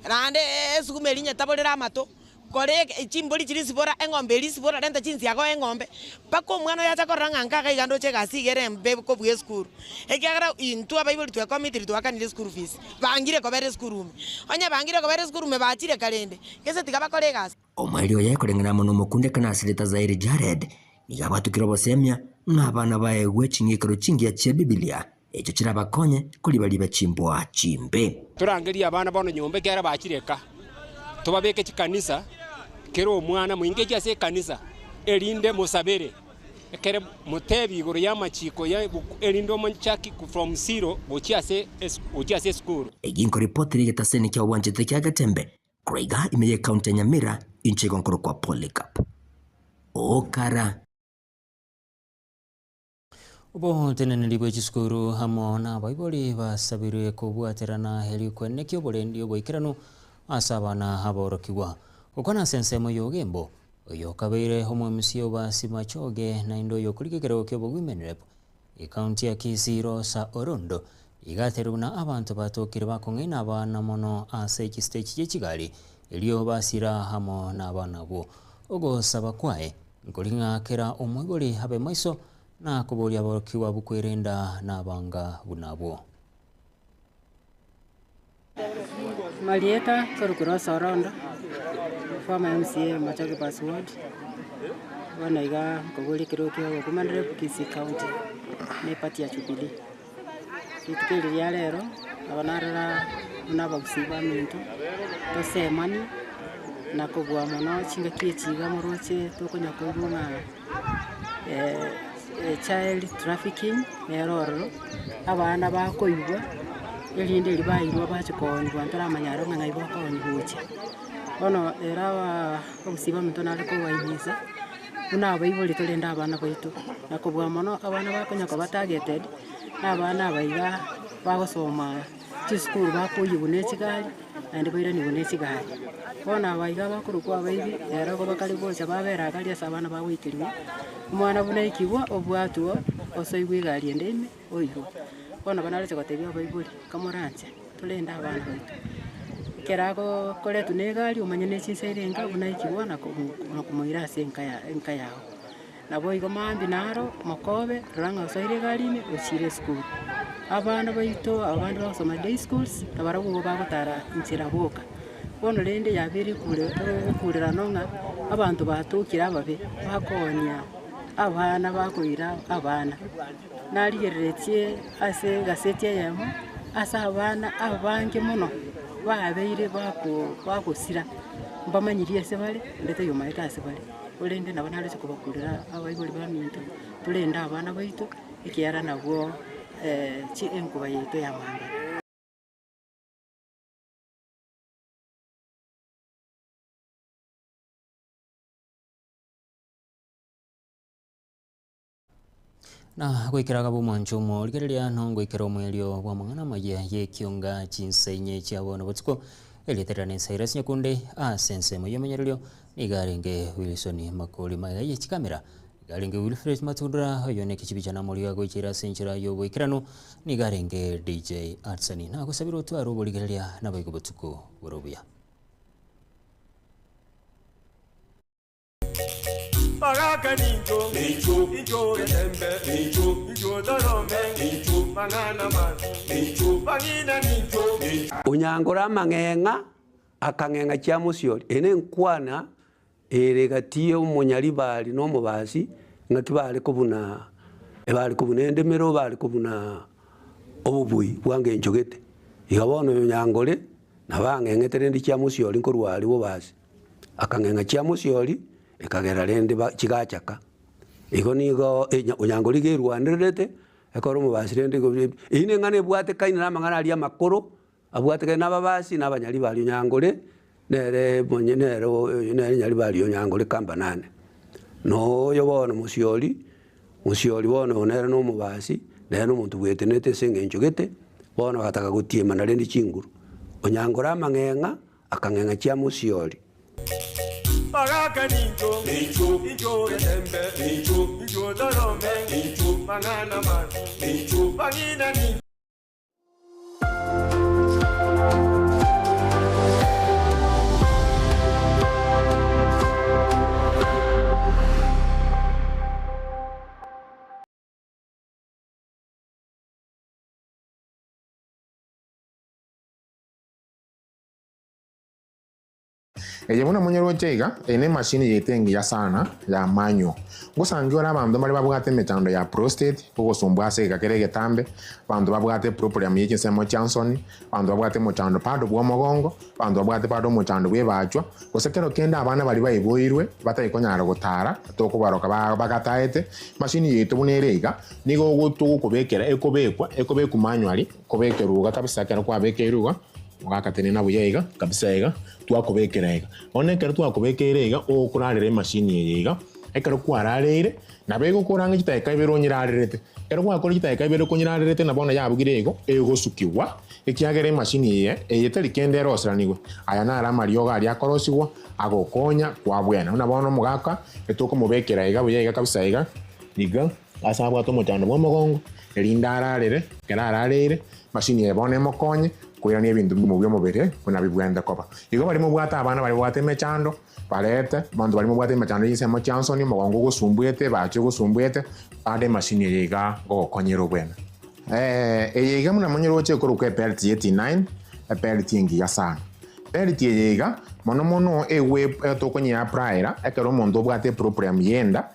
Speaker 6: naende esuguma eria nyetaborere amato. Kora chimbori chiria sibora, eng'ombe eria sibora, renta chinsiaga oe eng'ombe, mpaka omwana oyo acha korora ng'a nkaga iga ndoche egasi iga ere embe kobua esukuru. Ekiagera intwe abaibori twekomitiri twakanire eschool fees, bangire kobera esukuru ime. Onye bangire kobera esukuru ime bachire karende, gese tiga bakore egasi.
Speaker 1: Omoerio oye koreng'ana amo nomokundekane ase rieta Zairi Jared, nigo abwatukire obosemia ng'a abana baegwe ching'ikero chingiya chia Ebibilia, echio chirabakonye koriba-riba chimbwa chimbe.
Speaker 8: Torangerie abana bono nyomba ekiagera bachire eka, tobabeke chikanisa, kera omwana moingeche ase ekanisa, erinde mosabere, ekere motebie igoro y'amachiko ya erinde omochaki from zero gochia ase gochia ase esukuru.
Speaker 1: Egi nkoripoti rigetaseni kia obwanchete kia Getembe, korwa iga ime y'ecounty ya Nyamira, inche igo nkorokwa Polycarp Okara.
Speaker 4: Oboteneneri bwe chisukuru amo nabaibori basabirwe kobwaterana erio kwenekia oborendi oboikeranu ase abana aborokigwa. Gokwana ase ensemo y'ogembo, oyo okabeire omwemisia Obasi Machoge naende oyo okorigia ekerogo ki'obowomen rep Ekaunti ya Kisii Rosa Orondo iga aterire buna abanto batokire bakong'aina abana mono ase chisitechi chie chigari erio basira amo nabana abwo. Ogosaba kwaye Nkori ng'a kera omoibori abe maiso na koboria aborokigwa abwo kwerenda nabanga buna abwo.
Speaker 9: Marieta korokwa Rose Orondo, former MCA Machoge Bus Ward, bono iga nkoboria ekerogo kia obokumanere Kisii County ne eparty ya Jubilee. Rituko eri ria rero, nabo narora buna abagusii baminto, tosemanie, na kobua mono chingaki echi iga moroche tokonya koigwa ng'a child trafficking nere ororo, abana bakoigwa, erinde erio bairwa bachia kooniwa ntoramanya aro ng'a ng'ai bakooniwa gochia. Bono ere abaa abagusii baminto nare kobaimisa, buna abaibori torende abana baito, na kobua mono abana bakonya koba targeted, na abana aba iga bagosoma chisukuru bakoiyigwa ne chigari, naende bairanigwe ne chigari. Bono aba iga bakorokwa abaibi, rero igo bakare gocha babera agari ase abana bagoikerigwa, omwana buna aikigwa obwatwa osoigwe egari ende ime oirwa. Bono banareche gotebia abaibori, kamoranche torende abana baito, ekero agoo koretwa na egari omanye ne chinsa ere enka buna aikigwa na komoira ase enka ya enka yago. Naboigo mambia naro mokobe, rora ng'a osoire egari ime ochiire esukuru. Abana baito abande bagosoma day schools, nabarabwo igo bagotara nchera boka. Bono rende yabeire ekure ekurerano ng'a abanto batokire ababe, bakoonia abana bakoira abana. Narigereretie ase egaseti eyemo, ase abana abange mono babeire bako bagosira, mbamanyiri ase bare, onde taiyo omanyete ase bare. Korende nabo nareche kobakurera abaibori baminto, torende abana baito, ekiagera nabwo enkuba yaito ya mambia.
Speaker 4: Na goikera agaba omwancho omorigereria nongoikera omoerio bw'amang'ana amaya y'ekionga chinsa inye chia bono botuko. Erieta riane Cyrus Nyakunde ase ensemo y'omonyererio nigo arenge Wilson Makori magega ye chikamera nigo arenge Wilfred Matundura oyo ne ekechibicha na amorio agoichera ase enchera y'oboikeranu nigo arenge DJ Adsani. Nagosabire otware oborigereria naboigo botuko bore obuya.
Speaker 5: Bagaka nincho, incho getembe, incho torome, mang'ana mabi, bang'ina nincho.
Speaker 11: Onyangore amang'eng'a, akang'eng'a chiamosiori. Eye nenkwana ere gati y'omonyaribari na omobasi, ng'aki bare kobuna ebare kobuna endemero, bare kobuna obobui bwangencho gete. Iga bono oyo onyangore nabo ang'eng'ete rende chiamosiori nkorwa aria bobasi. Akang'eng'a chiamosiori, ekagera rende chigachaka. Igo nigo onyango riga erwanererete, ekero omobasi rende igo eyio neng'ana ebwatekaine na amang'ana aria amakoro, abwatekaine na ababasi na abanyaribari onyangore, nere monye nere nere nyaribari onyangore kamba nane. Na oyo bono mosiori, mosiori bono oyo nere na omobasi, nere na omonto bwetenenete ase eng'encho gete, bono agataka gotiemana rende chinguru. Onyangore amang'eng'a. Akang'eng'a chiamosiori.
Speaker 5: Bagaka nincho, incho getembe, incho torome, mang'ana mabi, bang'ina nincho.
Speaker 12: Eye buna monyeroche iga, eye nemachine yaito engiya sana ya manual. Ngosangi ore abanto mbare babwate emechando ya prostate, ogosumbua ase egeka kere egetambe, abanto babwate eproblem ye chinsemo chia nsoni, abanto babwate omochando bado bwa omogongo, abanto babwate bado omochando bwa ebachwa, gose kero kende abana baria baiboirwe batari konyara gotara, tokobaroka bagataete, emachine yaito buna ere iga, nigo togokobekera ekobekwa, ekobekwa manually, Kobekerwa iga kabisa ekero kwabekeirwe iga, ogakatenena buya iga kabisa iga, twakobekera iga. Bono ekero twakobekeire iga, okorarera emachine eye iga, ekero kwarareire, nabo egokora ang'e chidakika ibere onyerarerete. Ekero gwakora chidakika ibere okonyerarerete na bono yabugire igo, egosukigwa, ekiagera emachine eye, eye tari kende eroseranigwe. Aya naro amariogo aria akorosigwa, agokonya kwabwena. Buna bono omogaka, etokomobekera iga buya iga kabisa iga, iga. Ase abwate omochando bw'omogongo, erinde ararere, ekero arareire, machine eye bono emokonye koirania ebinto bi'omobere buna bibwenerete koba. Igo baria mobwate abana baria babwate emechando, barete, abanto baria mobwate emechando y'ensemo chiansoni, omogongo ogosumbuete, ebachi ogosumbuete, bande emachine eye iga ngogokonyera obwene. Eye iga buna monyeroche ekorokwa ebelt ye T9, ebelt engiya sana. Belt eye iga, mono mono egwe tokonyeapplyera ekero omonto obwate eproblem y'enda,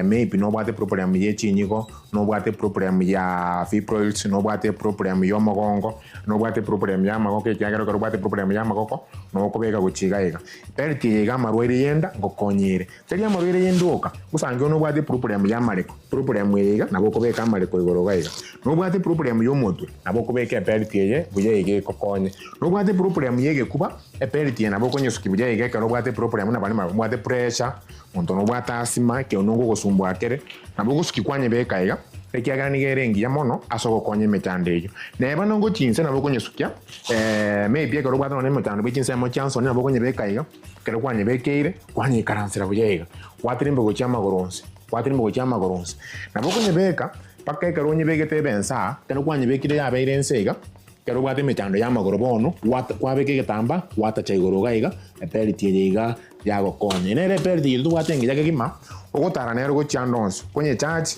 Speaker 12: maybe nobwate eproblem ye chinyigo, nobwate eproblem ya fibroids, nobwate eproblem ya omogongo, nobwate eproblem ya amagoko ekiagera ekero obwate eproblem ya amagoko, nokobeka gochia iga iga. Belt eye iga amarwaire y'enda ngokonya ere. Tari amarwaire y'enda oka, gose ange nobwate eproblem ya amareko, eproblem eye iga nabo okobeka amareko igoro iga iga. Nobwate eproblem y'omotwe, nabo okobeka ebelt eye buya iga ekokonye. Nobwate eproblem y'egekuba, ebelt eye nabo okonyesukia buya iga ekero obwate eproblem buna baria babwate pressure, monto nobwate asthma, ekeongo ngogosumbua kere, nabo ogosukia kwanyebeka iga, ekiagera nigo ere engiya mono ase ogokonya emechando eyio. Neba nongo chinse nabo okonyesukia, maybe ekero obwate nonye emechando bwe chinsemo chia nsoni nabo okonyebeka iga. Ekero kwanyebekeire, kwanyeikaransera buya iga, gwatirimba gochia amagoro onsi, gwatirimba gochia amagoro onsi. Nabo okonyebeka mpaka ekero onyebegete ebe ense aa, ekero kwanyebekire yabeire ense iga, ekero obwate emechando y'amagoro bono, gwata kwabeka egetambaa, gwatacha igoro iga iga, ebelt eye iga yagokonya. Nere ebelt eye tobwate engiya kegima, ogotara nero gochia ande onsi, konyecharge,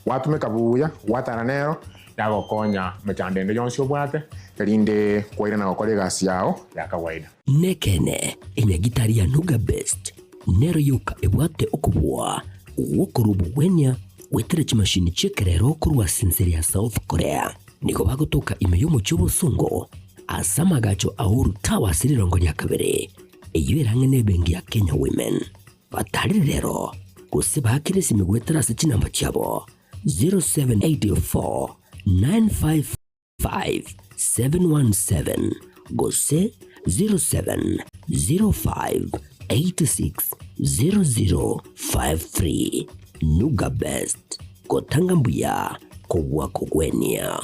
Speaker 12: gwatumeka buya, gwatara nero, yagokonya emechando ende yonsi obwate, erinde kwairana gokora egasi yao ya kawaida.
Speaker 1: Nekeene, enyagitari ya Nuga Best nero yoka ebwate okobua gw'okorua obogwenia goetera chimashini chi'ekerero korwa ase ense ya South Korea. Nigo bagotoka ime y'omochie obosongo ase amagacho a Uhuru Towers rirongo ria kabere, eyio ere ang'e n'ebenki ya Kenya Women. Batarire rero gose baakere esimi goetera ase chinamba chiabo 0784 955 717 gose 0705860053. Nuga Best. Gotanga mbuya kobua kogwenia.